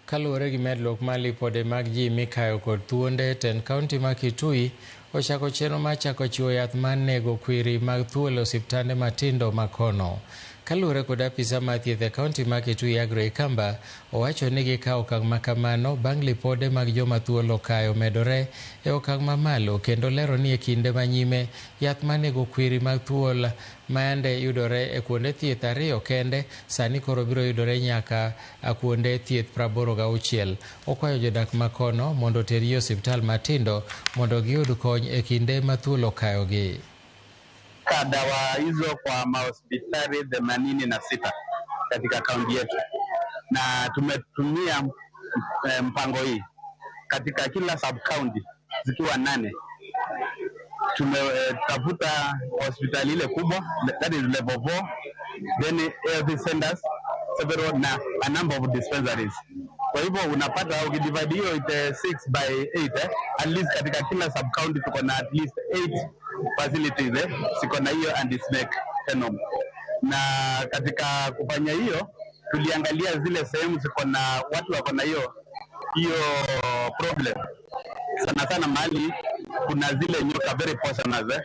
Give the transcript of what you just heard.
Kaluwore gi medruok mar lipode mag ji mikayo kod thuonde, tend kaunti ma Kitui ochako chenro mar chako chiwo yath mar nego kwiri mag thuol e osiptande matindo ma kono. Kaluwore kod apisa mar thieth e kaunti ma Kitui Aggrey Kamba, owacho ni gikawo okang' ma kamano bang' lipode mag joma thuol okayo medore e okang' mamalo kendo lero ni e kinde ma nyime yath mar nego kwiri mag thuol mayande yudore e kuonde thieth ariyo kende sani koro biro yudore nyaka kuonde thieth 86. Okwayo jodak ma kono mondo oter ji e osiptal matindo mondo giyud kony e kinde ma thuol okayogi. Ka dawa hizo kwa mahospitali 86 katika kaunti yetu, na tumetumia mpango hii katika kila sub county zikiwa nane. Tumetafuta hospitali ile kubwa, that is level 4, then health centers several na a number of dispensaries. Kwa hivyo unapata ukidivide hiyo it 6 by 8, at least katika kila sub county tuko na at least 8 facilities, ziko na hiyo anti snake venom. Na katika kufanya hiyo tuliangalia zile sehemu ziko na watu wako na hiyo hiyo problem sana sana, mahali kuna zile nyoka very poisonous.